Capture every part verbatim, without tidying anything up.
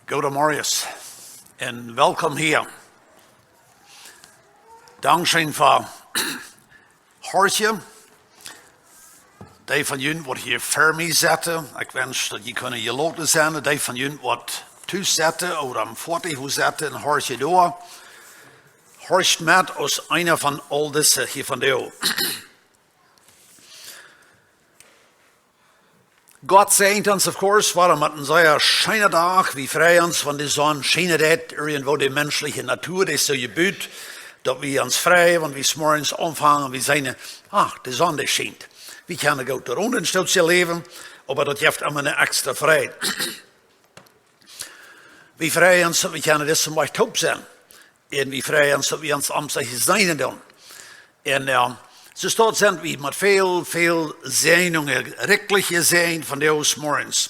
Goodemorjes un welkom hia. Dankscheen fa horchen. Dee von junt waut hia ver mie setten, ekj wensch daut jie kunnen jeloten sennen. Dee von junt waut tus setten ooda aum Foatich setten un horchen doa, horcht met aus eena von aul dise hia vondoag. Gott säajent ons, of course, wada met een sea scheenen Dach. Wie freien ons, wan de Sonn schienen deit. Irjentwoo de menschelje Natua es soo jebut, daut wie ons freien, wan wie 's Morjens aunfangen, wie seenen, ach, de Sonn, dee schient. Wie kjennen goot doaraun een Stootje läwen, oba daut jeft emma eene extra Freid. Wie freien ons, daut wie kjennen disen Dach toop sennen. Un wie freien ons, daut wie ons aunzeichen seenen doonen. Un, äh, soo staut sent wie met väl, väl Säajnungen, rikjlich jesäajent von dise Morjens.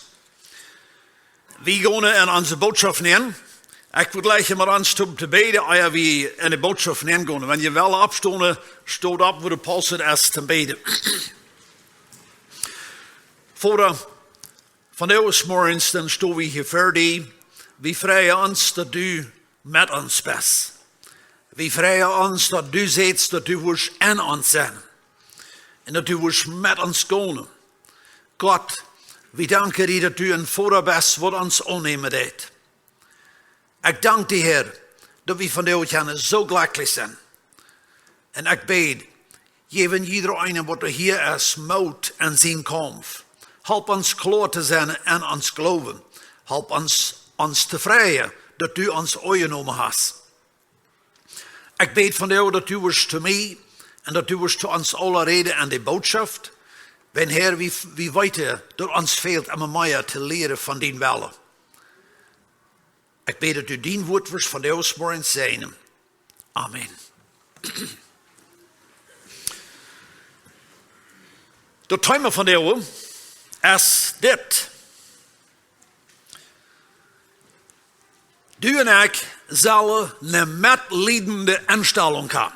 Wie gonen en onse Bootschoft nenn. Ekj wudd jlikj met ons toop bäden, ea wie en de Bootschoft nenn gonen. Wan jie wellen oppstonen, stot opp, wua de Paulus es toom bäden. Voda, von dise Morjens dan sto wie hia ver die. Wie freien ons, daut du met ons best. Wie freien ons, daut du sajchst, daut du woascht en ons sennen. Un daut du woascht met ons gonen. Gott, wie danken die, daut du een Voda best, waut ons aunnämen deit. Ekj dank die, Herr, daut wie vondoag kjennen soo jlekjlich sennen. Un ekj bäd, jeff jieda eenen, waut hia es, Moot en sienen Kaumf. Help ons kloa to sennen en ons Gloowen. Help ons, ons to freien, daut du ons aunjenomen hast. Ekj bäd vondoag, daut du woascht to mie un daut du woascht to ons aula räden en de Bootschoft. Wan, Herr, wie, wie weeten, daut ons fält emma mea to lieren von dienen Wellen. Ekj bäd, daut du dien Wuat woascht von dise Morjens seenen. Amen. Daut Thema vondoag es dit: Du un ekj sellen eene metliedende Enstalunk haben.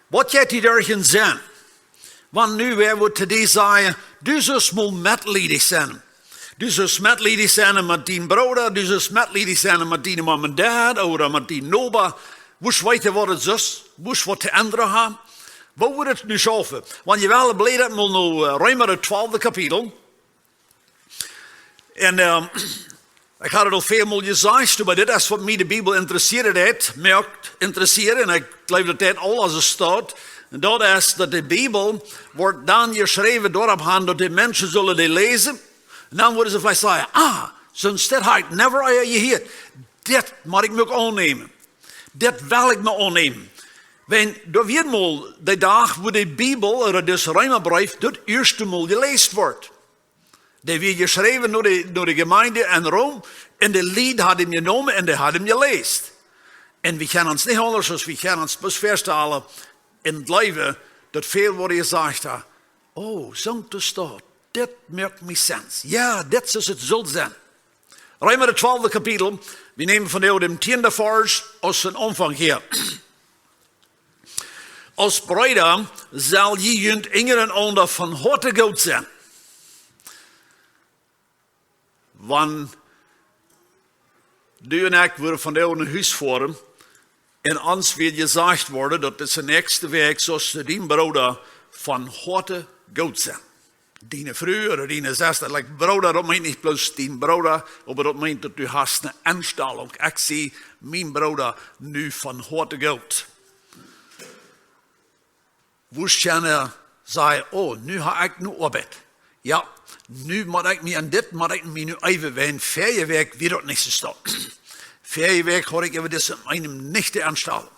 Waut jeit die derch dän Senn, wan nu wäa wudd to die sajen: Du sust mol metliedich sennen? Du sust metliedich sennen met dienen Brooda, du sust metliedich sennen met diene Mom un Dad ooda met dienen Noba. Woascht weeten, waut et es, woascht waut to endren haben. Woo wudd et nu schaufen? Wan jie wellen, bläd mol no, äh, Reema, daut twalfte Kapitel. Un, ähm, ekj haud et aul väl mol jesajcht, oba dit es, waut mie de Bibel intressieet haft, mie uk intressieet, un ekj jleew, daut daut aul aulsoo steit. Un daut es, daut de Bibel woat dan jeschräwen doaropp han, daut de Menschen sellen dee läsen. Un dan wudden see veleicht sajen: Ah, soo een Stekj hab ekj never ea jehieet. Dit mott ekj mie uk aunnämen. Dit well ekj mie aunnämen. Wan, doa wia mol de Dach, wua de Bibel ooda dis Reemabreef daut ieeschte Mol jeläst wort. Dee wia jeschräwen no de, no de Jemeent en Rom, un de Lied hauden am jenomen un dee hauden am jeläst. Un wie kjennen ons nich aundasch, aus wie kjennen ons bloos väastalen un jleewen, daut väl woat jesajcht haben: Oh, soo es daut. Dit moakt mie sense. Jo, dit es, soo aus et saul sennen. Reema, daut twalfte Kapitel, wie nämen vondoag dän tieenden Varsch aus dän Aunfank hia. Aus Breeda sell jie junt unjarenaunda von Hoaten goot sennen. Wan du un ekj wudden vondoag no Hus foaren un ons wudd jesajcht woaren, daut es de näakjste Wäakj, sust du dienen Brooda von Hoaten goot sennen. Diene Fru ooda diene Sesta, like, Brooda, daut meent nich bloos dienen Brooda, oba daut meent, daut du hast eene Enstalunk. Ekj sie mienen Brooda nu von Hoaten goot. Woo kjenn wie sajen: Oh, nu hab ekj nu Oabeit. Jo, nu mott ekj mie aun dit, mott ekj mie nu äwen, wan verje Wäakj wia daut nich soo. Verje Wäakj haud ekj äwa dise eene nich de Enstalunk.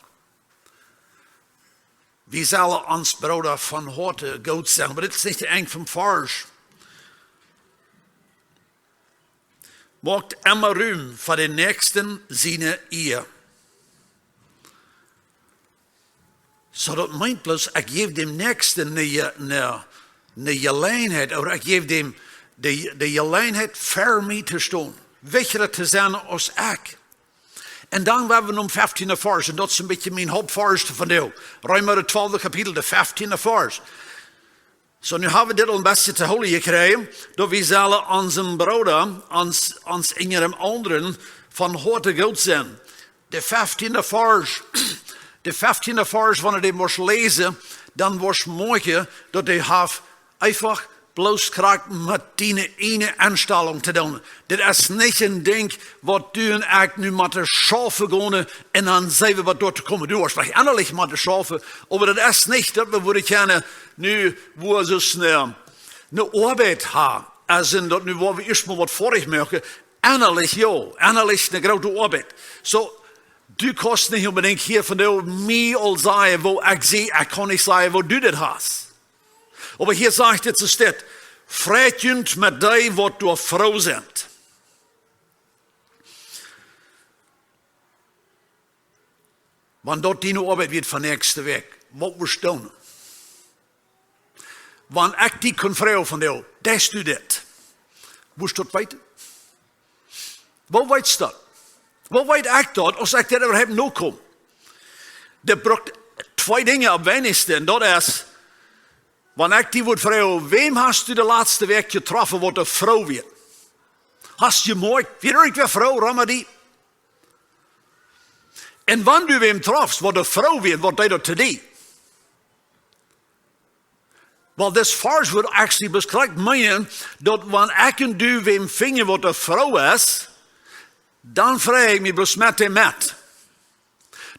Wie sellen ons Brooda von Hoaten goot sennen. Oba dit es nich daut Enj vom Varsch. Moakt emma Rum fa dän Näakjsten siene Ea. Soo, daut meent bloos, ekj jeef däm Näakjsten eene, eene, eene Jeläajenheit, ooda ekj jeef däm de, de Jeläajenheit, ver mie to stonen, wichtja to sennen aus ekj. Un dan woa wie no dän fieftieenden Varsch, un daut es een bät mien Hauptvarsch vondoag. Reema, daut twalfte Kapitel, de fieftieende Varsch. So, nu hab wie dit aul een bät to hoolen jekjräajen, daut wie sellen onsen Brooda, ons, ons enjeren aundren, von Hoaten goot sennen. De feftiende Varsch, de feftiende Varsch, wan du dän woascht läsen, dan woascht du moakjen, daut dee haft eefach bloos krakjt met diene ieejne Enstalunk to doonen. Dit es nich een Dinkj, waut du un ekj nu motten schaufen gonen un dan seenen wie, waut doa to komen. Du woascht veleicht ennalich motten schaufen, oba daut es nich, daut wie wudden kjennen, nu, woo soo een, ne Oabeit haben, aus enn daut nu, woo wie ieescht mol waut foadich moaken, ennalich, jo, ennalich ne groote Oabeit. So, du kaust nich onbedinjt hia vondoag mie aul sajen, woo ekj sie, ekj kaun nich sajen, woo du dit hast. Oba hia sajcht et soo, steit: Freit junt met dee, waut doa froo sent. Wan daut diene Oabeit woat fa näakjste Wäakj, waut woascht doonen? Wan ekj die kunn froagen vondoag, deist du dit? Woascht daut weeten? Woo weetst daut? Woo weet ekj daut, aus ekj dit äwahaupt nokom? Dit brukt twee Dinja aum weinichsten, un daut es, wan ekj die wudd froagen, wäm hast du de latste Wäakj jetroffen, waut doa froo wia? Hast du jemoakjt, wia irjentwäa froo, Ramadi? Un wan du wäm trofst, waut doa froo wia, waut deed daut to die? Well, dis Varsch wudd actually bloos krakjt meenen, daut wan ekj un du wäm finjen, waut doa froo es, dan frei ekj mie bloos met dän met.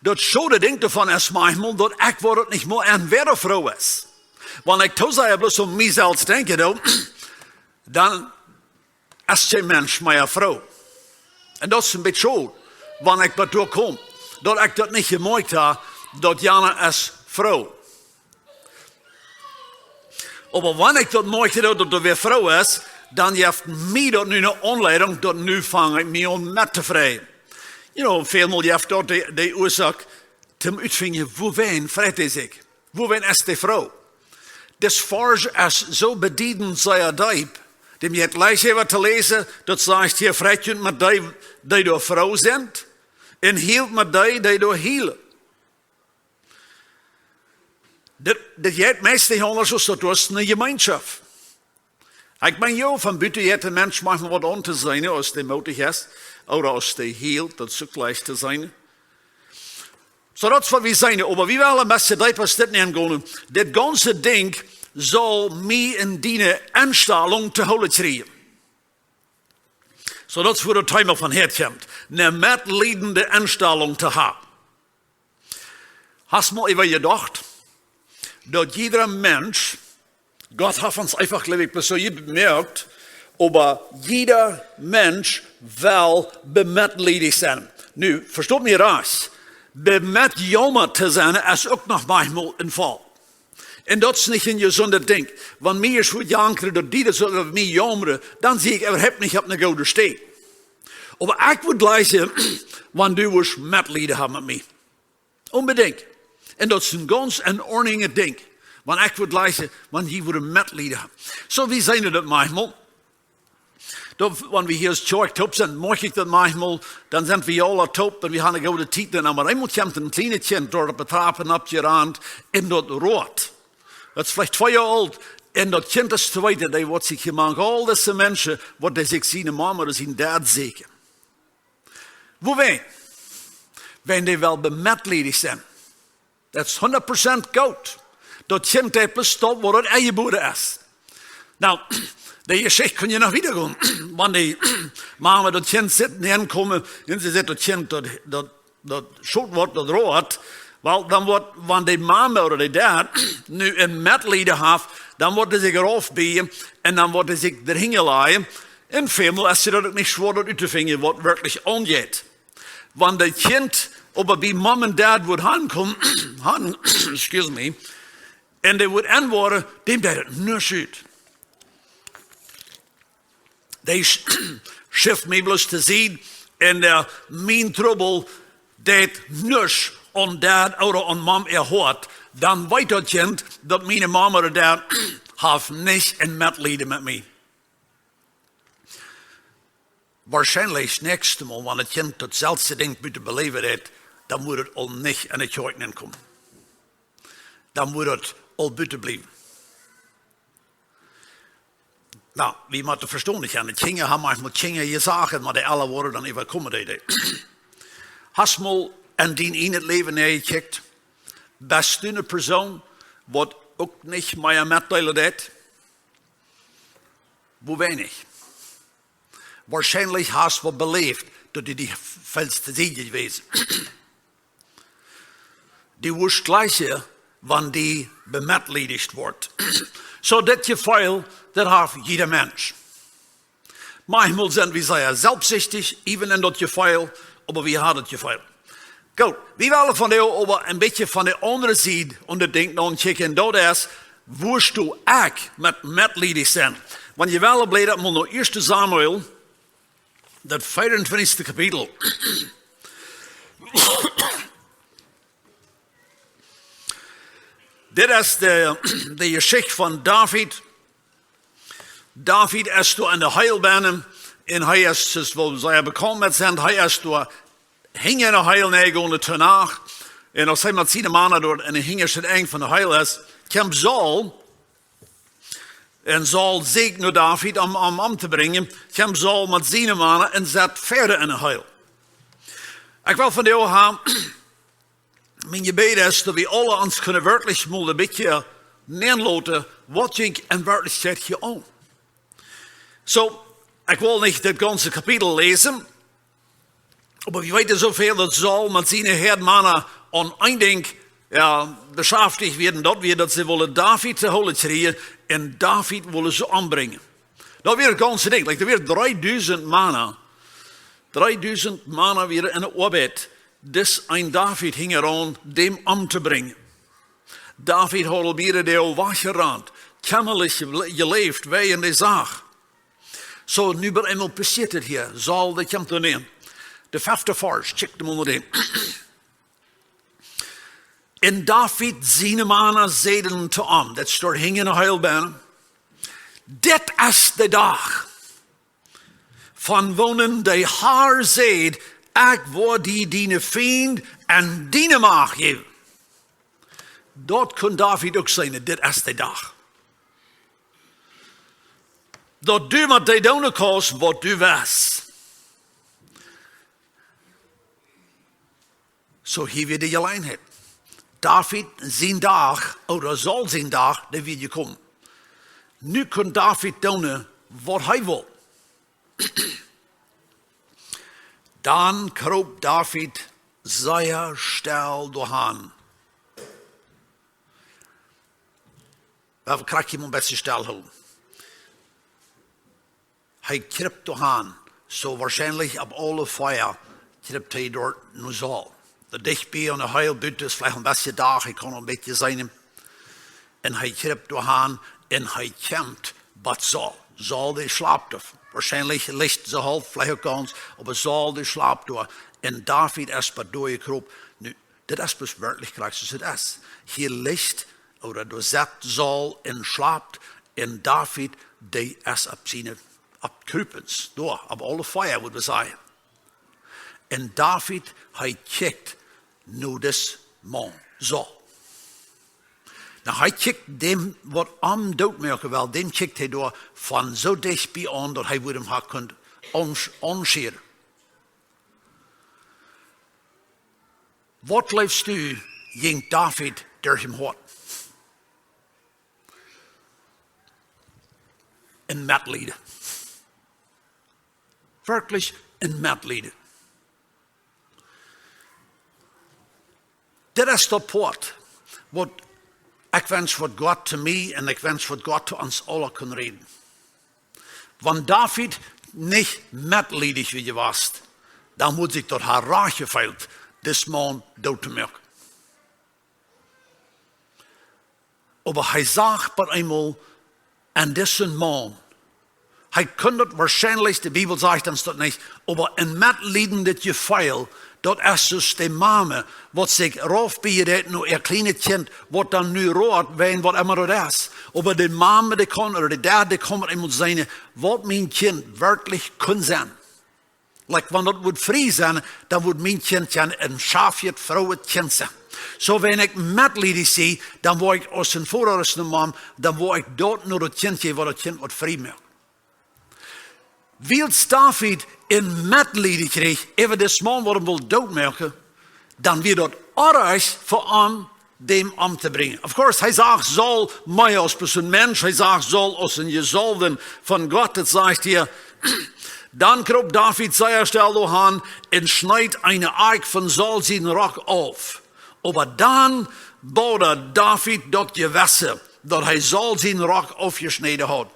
Daut schode Dinkj doavon es maunchmol, daut ekj woa daut nich mol enn, wäa doa froo es. Wan ekj too sea bloos aun mie selfst denkj, dan, dan es kjeen Mensch mea froo. Un daut es een bät schod, wan ekj bat doa kom, daut ekj daut nich jemoakjt hab, daut jana es froo. Oba wan ekj daut moakj, daut, daut doa wäa froo es, dan jeft mie daut nu ne Aunleidunk, daut nu fang ekj mie aun met to freien. You know, välmol jeft daut de, de Uasoak, toom utfinjen, wuawäajen freit dee sikj? Wuawäajen es dee froo? Dis Varsch es soo bediedent sea deep, dän jie jleich äwa to läsen, daut sajcht hia: Freit junt met dee, dee doa froo sent, un hielt met dee, dee doa hielen. Dit, dit jeit meist nich aundasch aus daut es ne Jemeenschoft. Ekj meen, jo, von buten jeit een Mensch maunchmol waut aun to seenen, aus dee mootich es, ooda aus dee hielt, daut es uk leicht to seenen. So, daut es waut wie seenen, oba wie wellen een bät deepa aus dit nengonen. Dit gaunze Dinkj saul mie un diene Enstalunk to hoolen kjrieen. So, daut es wua daut Thema von häakjemt, ne metliedende Enstalunk to haben. Hast mol äwajedocht, daut jieda Mensch, Gott haft ons eefach, jleew ekj, bloos soo jemoakt, oba jieda Mensch well bemetliedich sennen. Nu, vestot mie rajcht, bemetjaumat to sennen es uk noch maunchmol een Faul. Un daut es nich een jesundet Dinkj. Wan mie es wua jankren, daut dee daut soo äwa mie jaumren, dan sie ekj äwahaupt nich opp ne goode Städ. Oba ekj wudd jleichen, wan du wurscht Metlieden haben met mie. Onbedinjt. Un daut es een gaunz en Ordnunk Dinkj. Wan ekj wudd jleichen, wan jie wudden Metlieden haben. So, wie seenen daut maunchmol. Daut, wan wie hia aus Kjoakj toop sent, moak ekj daut maunchmol, dan sent wie aula toop un wie haben ne goode Tiet, dan oba eemol kjemt een kjlienet Kjint doa opp de Trap oppjerant un daut roat. Daut es veleicht twee Joa oolt un daut Kjint es tweeten, dee woat sikj hia mank aul dise Menschen, woat dee sikj siene Mama ooda sienen Dad sieekjen. Wuawäajen? Wan dee well bemetliedich sennen. Daut es hundat Prozent goot. Daut Kjint deit bloos daut, waut daut enjebuaren es. Nu, de Jeschicht kaun je noch wieda gonen. Wan de Mama daut Kjint sitt nenkomen un see sitt daut Kjint, daut, daut, daut schot woat, daut roat, well, dan woat, wan de Mama ooda de Dad nu een Metlieden haft, dan woat dee sikj raufbieejen un dan woat dee sikj doa hinjen lajen. Un välmol es daut uk nich schwoa daut uttofinjen, waut werkjlich aunjeit. Wan daut Kjint oba bie Mom un Dad wudd hankomen, han, excuse me, un dee wudd enwoaren, däm deit et nuscht ut. Dee sch-, schuft mie bloos to Sied un, äh, mien Trubbel deit nuscht aun Dad ooda aun Mom äa Hoat. Dan weet daut Kjint, daut miene Mom ooda Dad haft nich een Metlieden met mie. Woarschienlich daut näakjste Mol, wan daut Kjint daut selwje Dinkj buten beläwen deit, dan woat et aul nich enne Kjoakj nenkomen. Dan woat et aul buten bliewen. Na, wie motten vestonen, nich? Un de Kjinja haben eenjemol Kjinja Sachen, oba de Elren woaren dan äwakomen, dee, dee. Hast mol en dien ieejnet Läwen nenjekjikjt? Best du eene Persoon, waut uk nich mea metdeelen deit? Woo weinich? Woarschienlich hast du beläft, daut du die feelst to sennen jewast. Du woascht jlikj, wan du bemetliedigt woascht. Soo, dit Jefeel, daut haft jieda Mensch. Maunchmol sent wie sea selfstsichtich, even en daut Jefeel, oba wie haben daut Jefeel. Goot, wie wellen vondoag oba een bät von de aundre Sied aun dit Dinkj ankjikjen, daut es, woo stal ekj met, metliedich sennen? Wan jie wellen, bläd mol no Ieeschte Samuel, daut veeauntwintichste Kapitel. Dit es de, de Jeschicht von David. David es doa enne Heil bennen. Un hee es, soo aus wie bekaunt met sent, hee es doa hinja enne Heil nenjegonen to Nacht. Un aus hee met siene Mana doa enne hinjaschte Enj von de Heil es, kjemt Saul. Un Saul säkjt no David om, om, om to brinjen. Kjemt Saul met siene Mana un sett Pieed enne Heil. Ekj well vondoag haben, mien Jebäd es, daut wie aule ons kjennen werkjlich mol een bät nenloten, waut jinkj en Werkjlichkjeit hia aun. Soo, ekj well nich daut gaunze Kapitel läsen, oba wie weeten soo väl, daut Saul met siene Häad Mana aun een Dinkj, jo, beschaftich wieren, daut wia, daut see wullen David to hoolen kjrieen un David wullen see ombrinjen. Daut wia daut gaunze Dinkj, like, doa wieren dreedusent Mana. Dreedusent Mana wieren enne Oabeit, dis een David hinjaraun, däm omtobrinjen. David haud aul mearere Doag wajchjerant, kjemmalich jele-, jeläft wäajen de Sach. Soo, nu opp eemol passieet et hia. Saul, dee kjemt doa nenn. De fefte Varsch, kjikj mol no dän. Un David siene Mana säden to am, daut steit hinja enne Heil bennen: Dit es de Dach, von woonen de Har säd: Ekj woa die diene Fiend en diene Macht jäwen. Daut kunn David uk seenen, dit es de Dach. Daut du met dee doonen kaust, waut du west. Soo, hia wia de Jeläajenheit. David sien Dach, ooda Saul sien Dach, dee wia jekomen. Nu kunn David doonen, waut hee wull. Dan kroop David sea stell doahan. Wie kjrieen hia een bät stell hoolen. Hee kroop doahan, soo woarschienlich opp aule vea kroop hee doa no Saul. Doa dicht bie aun de Heil, buten es veleicht een bät Dach, hee kunn een bät seenen. Un hee kroop doahan un hee kjemt bie Saul. Saul, dee schlapt, ooda woarschienlich licht see haulf, veleicht uk gaunz, oba Saul, dee schlapt doa. Un David es bie doa jekropen. Nu, dit es bloos werkjlich krakjt soo aus et es. Hia licht, ooda doa sett Saul un schlapt, un David, dee es opp siene, opp Krupen, doa, opp aule vea, wudd wie sajen. Un David, hee kjikjt no dis Maun, Saul. Nu, hee kjikjt däm, waut am dootmoaken well, däm kjikjt hee doa von soo dicht bie aun, daut hee wudd am ha kunt aun-, aunschieren. Waut jleefst du, jinkj David derch sien Hoat? En Metlieden. Werkjlich en Metlieden. Dit es daut Poat, waut ekj wensch, waut Gott to mie un ekj wensch, waut Gott to ons aule kunn räden. Wan David nich metliedich wia jewast, dan wudd sikj daut ha rajcht jefeelt, dis Maun doot to moaken. Oba hee sach opp eemol en disen Maun. Hee kunn daut woarschienlich, de Bibel sajcht ons daut nich, oba een metliedendet Jefeel, daut es soo aus de Mame, waut sikj rauf bieejen deit no äa kjlienet Kjint, waut dan nu roat, wäajen waut emma daut es. Oba de Mame, dee kaun, ooda de Dad, dee kaun eemol seenen, waut mien Kjint werkjlich kunn sennen. Like, wan daut wudd frie sennen, dan wudd mien Kjint een schaftjet, froojet Kjint sennen. Soo, wan ekj metliedich sie, dan woa ekj aus een Voda, aus eene Mame, dan woa ekj daut no daut Kjint jäwen, waut daut Kjint woat frie moaken. Wiels David een Metleiden kjrieech äwa dis Maun, waut am wull dootmoaken, dan wia daut oajch fa am, dän omtobrinjen. Of course, hee sach Saul mea aus bloos een Mensch, hee sach Saul aus een Jesaulwda von Gott, daut sajcht hia. Dan kroop David sea stell doahan un schneet eene Akj von Saul sienen Rock auf. Oba dan bodad David daut Jewessen, daut hee Saul sienen Rock aufjeschnäden haud.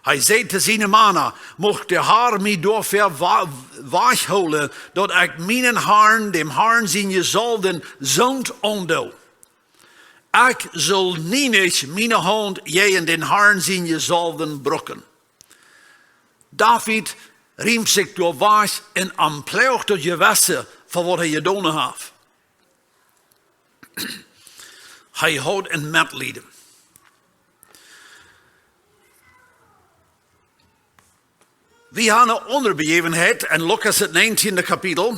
Hee säd to siene Mana: Mucht de Har mie doafäa wa-, wajchhoolen, daut ekj mienen Harn, däm Harn sienen Jesaulwden, soont aundoo. Ekj saul nienich miene Haunt jäajen dän Harn sienen Jesaulwden brucken. David riemt sikj doa wajch un am ploagt daut Jewessen fa waut hee jedonen haft. Hee haud een Metleiden. Wie haben eene aundre Bejäwenheit en Lukas daut negentieende Kapitel.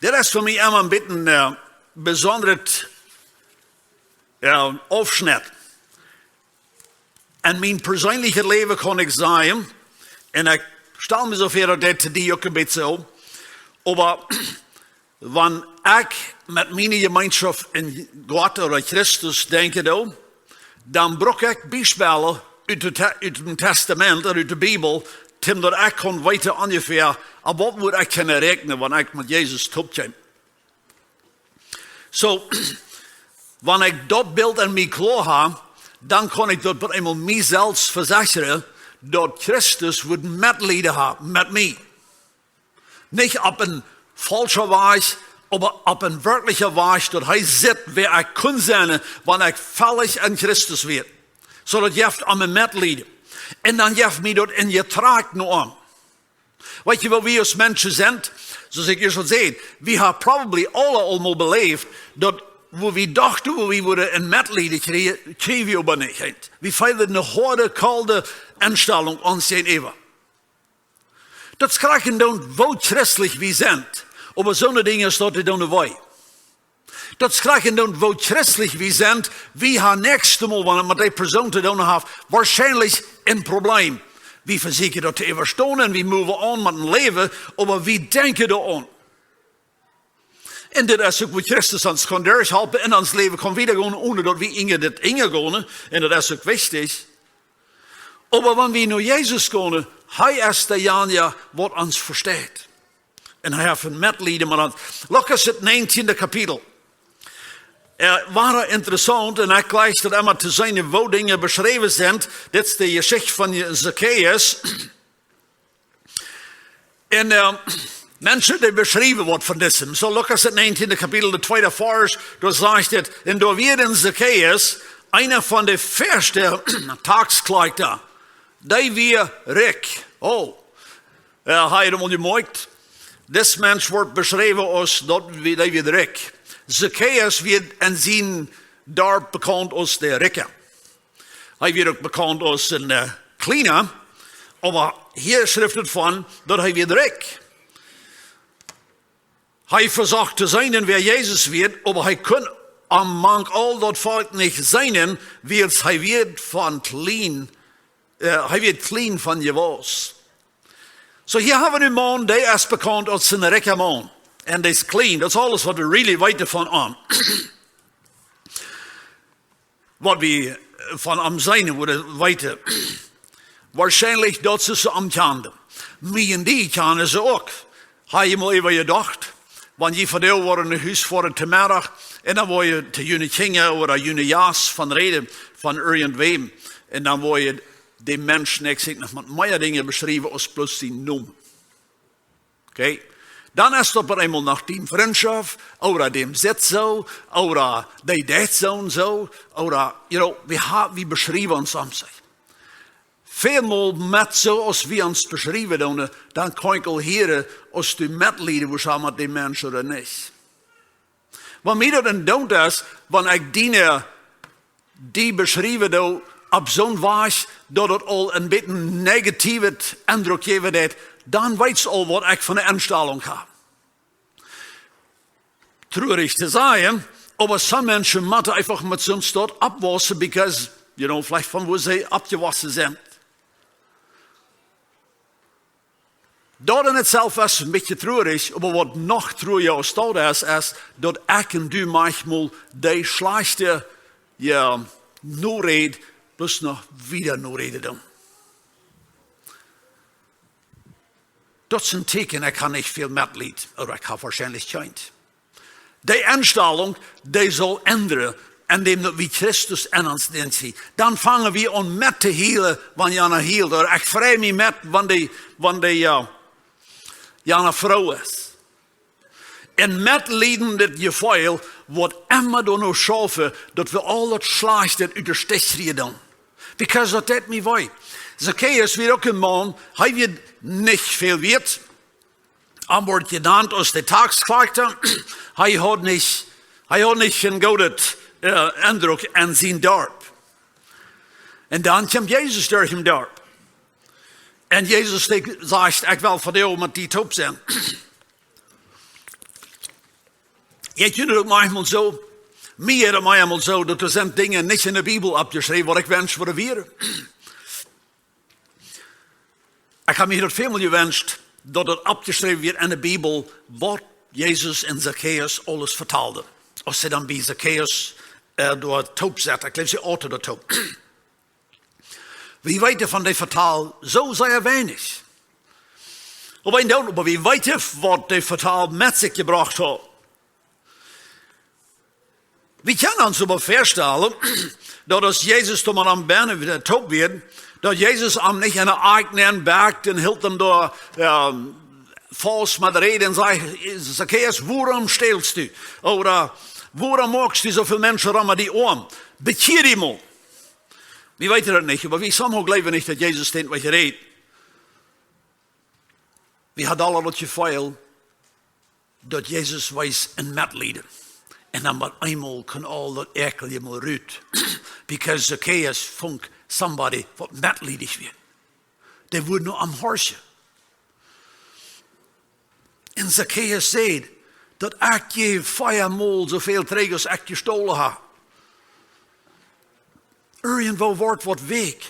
Dit es fa mie emma een bät een, äh, besondret, äh, Aufschnett. En mien perseenlichet Läwen kaun ekj sajen, un ekj stal mie soo väa, daut dit to die uk een bät soo, oba wan ekj met miene Jemeenschoft en Gott ooda Christus denkjen doo, dan bruck ekj Biespellen ut de Te-, ut daut Tastament ooda ut de Bibel, toom daut ekj kaun weeten onjefäa, opp waut mott ekj kjennen räakjnen, wan ekj met Jesus toop kjeem. Soo, wan ekj daut Bilt en mie kloa hab, dan kaun ekj daut opp eemol mie selfst vesechren, daut Christus wudd Metleiden haben met mie. Nich opp een faulschen Wajch, oba opp een werkjlichen Wajch, daut hee sitt, wäa ekj kunn sennen, wan ekj felich en Christus wia. Soo daut jeft am een Metleiden. Un dan jeft mie daut een Jetrajcht no am. Weetst du, woo wie aus Menschen sent? Soo aus ekj ieescht aul säd, wie haben probably aule aul mol beläft, daut woo wie dochten, woo wie wudden een Metleiden kjrieen, kjrieejen wie oba nich. Wie feelen eene hoade, kolde Enstalunk ons jäajenäwa. Daut es krakjt endoont, woo christlich wie sent. Oba soone Dinja es daut, dee doonen wee. Daut es krakjt endoont, woo christlich wie sent, wie haben näakjstet Mol, wan et met dee Persoon to doonen haft, woarschienlich een Problem. Wie vesieekjen daut to äwastonen, wie moven aun met een Läwen, oba wie denkjen doaraun. Un dit es uk, woo Christus ons kaun derchhalpen un ons Läwen kaun wieda gonen, onen daut wie enja dit enja gonen. Un daut es uk wichtich. Oba wan wie no Jesus gonen, hee es deejanja, waut ons vesteit. Un hee haft een Metleiden met ons. Lukas daut negentieende Kapitel. Äh, wia interessaunt, un ekj jleich daut emma to seenen, woo Dinja beschräwen sent. Dit es de Jeschicht von Zachäus. Un, äh, Menschen, dee beschräwen waut von disem. Soo, Lukas daut negentieende Kapitel, de tweede Varsch, doa sajcht et: Un doa wia een Zachäus, eena von de väaschte Taxkjlieekjta, dee wia rikj. Oh, äh, hab jie daut mol jemoakjt? Dis Mensch woat beschräwen aus daut wia, dee wia rikj. Zachäus wia en sien Darp bekaunt aus de Rikja. Hee wia uk bekaunt aus een, äh, Kjliena, oba hia schrift et von, daut hee wia rikj. Hee vesocht to seenen, wäa Jesus wia, oba hee kunn am mank aul daut Volkj nich seenen, wiels hee wia von kjlien, äh, hee wia kjlien von Jewaus. Soo, hia hab wie nu een Maun, dee es bekaunt aus een rikja Maun. Un dee es kjlien. Daut es aules, waut wie really weeten von am. Waut wie, äh, von am seenen wudden weeten. Woarschienlich daut see am kjanden. Mie un die kjanen see uk. Hab jie mol äwa jedocht, wan jie vondoag wudden no Hus foaren to Meddach, un dan wudden jie to june Kjinja ooda june Jast von räden, von irjentwäm, un dan wudd de Mensch nich sikj noch met mea Dinja beschräwen aus bloos sienen Nomen. Okay? Dan es daut opp eemol noch dee Frintschoft, ooda däm sitt soo, ooda dee deit soo un soo, ooda, you know, wie ha-, wie beschräwen ons om sikj. Väl Mol met soo aus wie ons beschräwen doonen, dan kaun ekj aul hieren, aus du Metleiden wurscht haben met dän Mensch ooda nich. Waut mie daut endoont es, wan ekj diene, die beschräwen doo opp soon Wajch, daut et aul een bät een negatiewet Endruck jäwen deit, dan weetst aul, waut ekj fa eene Enstalunk hab. Truarich to sajen, oba some Menschen motten eefach met soon Stoot oppwaussen, because, you know, veleicht von woo see oppjewossen sent. Daut en itself es een bät truarich, oba waut noch truaricha aus daut es, es daut ekj un du maunchmol dee schlajchte, jo, Noreed bloos noch wieda noräden doonen. Daut es een Tieekjen, ekj hab nich väl Metleet, ooda ekj hab woarschienlich kjeent. Dee Enstalunk, dee saul endren, endäm daut wie Christus en ons nenn sent. Dan fang wie aun met to hielen, wan jana hielt. Ooda ekj frei mie met, wan dee, wan dee, jo, jana Fru es. En metleedjet Jefeel woat emma doano schaufen, daut wie aul daut Schlajchte ut de Stich kjrieen doonen. Because daut deit mie wee. Zachäus wia uk een Maun, hee wia nich väl wieet. Hee woat jenant aus de Taxkjwakjta. Hee haud nich, hee haud nich een gooden, jo, Endruck aun sien Darp. Un dan kjemt Jesus derch daut Darp. Un Jesus, dee sajcht: "Ekj well vondoag met die toop sennen." Jeit junt daut uk maunchmol soo? Mie jeit daut maunchmol soo, daut doa sent Dinja nich en de Bibel oppjeschräwen, waut ekj wensch, waut doa wieren. Ekj hab mie daut väl mol jewenscht, daut daut oppjeschräwen wia en de Bibel, waut Jesus un Zachäus aules vetalden. Aus see dan bie Zachäus, jo, doa toop sauten. Ekj jleew, see auten doa toop. Wie weeten von dee Vetal soo sea weinich. Oba een Deel, oba wie weeten, waut dee Vetal met sikj jebrocht haud. Wie kjennen ons oba väastalen, daut aus Jesus doa met am bennen wada toop wia, daut Jesus am nich en de Akj nenn bäakjt un hilt am doa, jo, faust met Räd un säd: "Zachäus, wuarom stäls du? Ooda wuarom moakst du soo väl Menschen rom die om? Bekjia die mol." Wie weeten daut nich, oba wie somehow jleewen nich, daut Jesus dän wajch räd. Wie hauden aule daut Jefeel, daut Jesus wia en Metleeden. Un dan met eemol kunn aul daut Äakjlije mol rut. Because Zachäus funk somebody, waut metleedich wia. Dee wudd no am horchen. Un Zachäus säd, daut ekj jäw veamol soo väl trigj aus ekj jestolen hab. Irjentwoo wort waut wäakj.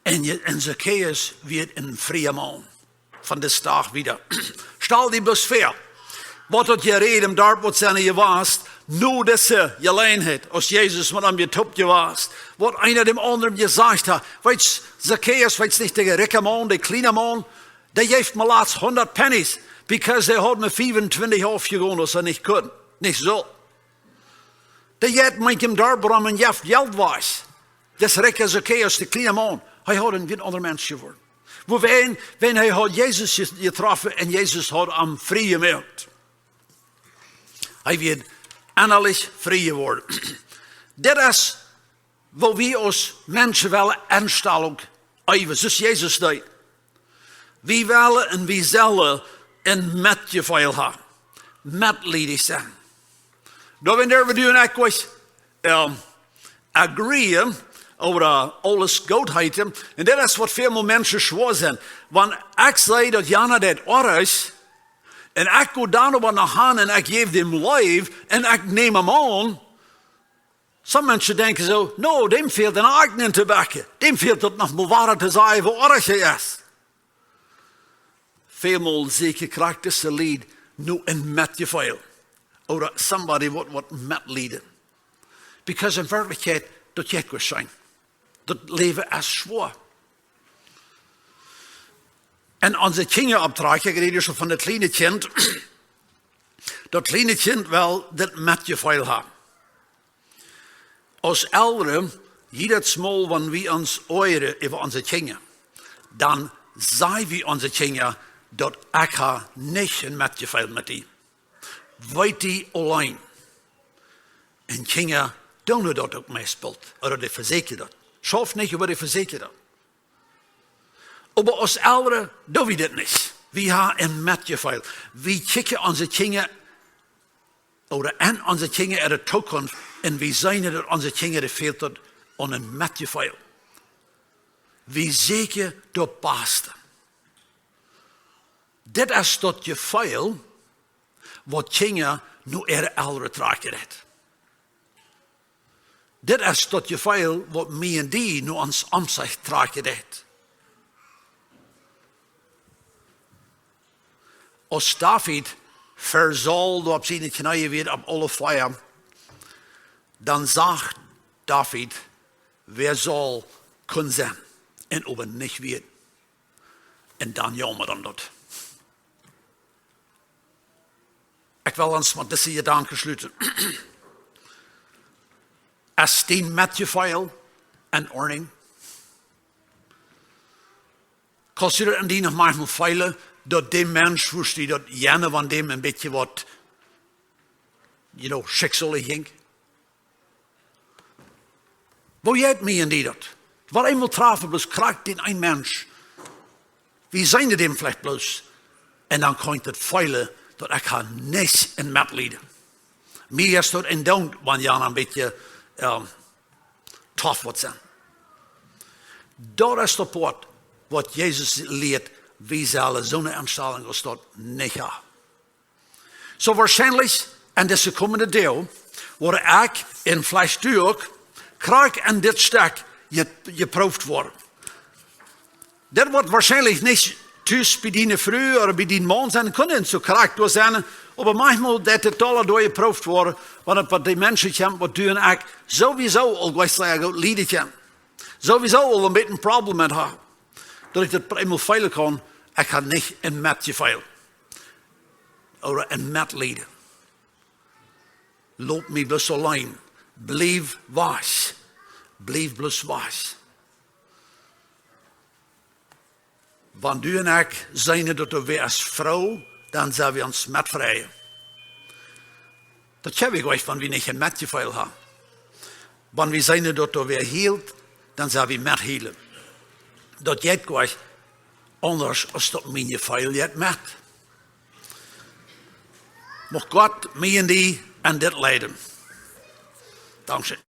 Un je-, un Zachäus wia een fria Maun. Von dän Dach wieda. Stal die bloos väa, waut daut Jeräd em Darp woat sennen jewast, no dise Jeläajenheit, aus Jesus met am toop jewast, waut eena däm aundren jesajcht haud: "Weetst, Zachäus, weetst nich, dee rikja Maun, dee kjliena Maun, dee jeef mie latst hundat Pennies, because hee haud mie fiewuntwintich aufjegonen, aus hee nich kunn, nich sull." Dee jeit mank em Darp rom un jeft Jelt wajch. Dis rikja Zachäus, dee kjliena Maun, hee haud een gaunz aundra Mensch jeworden. Wuarom? Wiels hee haud Jesus je-, jetroffen un Jesus haud am frie jemoakt. Hee wia ennalich frie jeworden. Dit es, woo wie aus Menschen wellen Enstalunk äwen, soo aus Jesus deed. Wie wellen un wie sellen een Metjefeel haben. Metleedich sennen. Doa, wan wie doa en ekj, ehm, agreeen, ooda aules goot heeten. Un daut es, waut väl mol Menschen schwoa sent. Wan ekj saj, daut jana deit oajch, un ekj go dan oba no am han un ekj jäw däm Leew un ekj näm am aun, some Menschen denkjen soo: "No, däm fält een Akj nenn to bäakjen. Däm fält daut noch mol wada to sajen, woo oajch hee es." Väl mol sieekjen krakjt dise Lied no een Metjefeel. Ooda somebody waut, waut metleeden. Because en Werkjlichkjeit, daut jeit goot scheen. Daut Läwen es schwoa. Un onse Kjinja oppdroagen, ekj räd hia von daut kjliene Kjint. Daut kjliene Kjint well daut Metjefeel haben. Aus Elren, jiedet Mol, wan wie ons oajren äwa onse Kjinja, dan saj wie onse Kjinja, daut ekj hab nich een Metjefeel met die. Weet die auleen. Un Kjinja doonen daut uk meist boolt, ooda dee vesieekjen daut. Schauft nich, oba dee vesieekjen daut. Oba aus Elren doo wie dit nich. Wie haben een Metjefeel. Wie kjikjen onse Kjinja, ooda aun onse Kjinja äare Tookunft, un wie seenen, daut onse Kjinja, dee fält daut aun een Metjefeel. Wie sieekjen daut Baste. Dit es daut Jefeel, waut Kjinja no äare Elren trakjen deit. Dit es daut Jefeel, waut mie un die no ons Omsich trakjen deit. Aus David ver Saul doa opp siene Kjnees wia opp aule vea, dan sach David, wäa Saul kunn sennen un oba nich wia. Un dan jaumad am daut. Ekj well ons met dise Jedanken schluten. Es dien Metjefeel en Ordnunk? Kaust du daut en die noch maunchmol feelen, daut dee Mensch, woo du daut jane, wan däm een bät waut, you know, schicksalich jinkj? Woo jeit mie en die daut? Waut eemol trafen, bloos krakjt dän een Mensch. Wie seenen däm veleicht bloos. Un dan kaun ekj daut feelen, daut ekj ha nich en Metlieden. Mie es daut een Doonk, wan jana een bät, ähm, tough waut sennen. Daut es daut Poat, waut Jesus lieet, wie sellen soone Enstalunk aus daut nich haben. Soo woarschienlich en dise komende Doag woa ekj en Fleesch uk krakjt en dit Stekj je-, jeprooft woaren. Dit woat woarschienlich nich tus bie diene Fru ooda bie dien Maun sennen, kunn soo krakjt doa sennen, oba maunchmol deit dit aula doa jeprooft woaren, wan et bie dee Menschen kjemt, waut du un ekj sowieso aul jlikj sea goot lieden kjennen. Sowieso aul een bät een Problem met haben. Daut ekj daut opp eemol feelen kaun, ekj ha nich en Metjefeel. Ooda en Metlieden. Lot mie bloos auleen. Bliew wajch. Bliew bloos wajch. Wan du un ekj seenen daut doa wäa es froo, dan sell wie ons metfreien. Daut kjenn wie nich, wan wie nich en Metjefeel haben. Wan wie seenen daut doa wäa hielt, dan sell wie methielen. Daut jeit nich aundasch aus daut mien Jefeel jeit met. Mucht Gott mie un die en dit leiden. Dankscheen.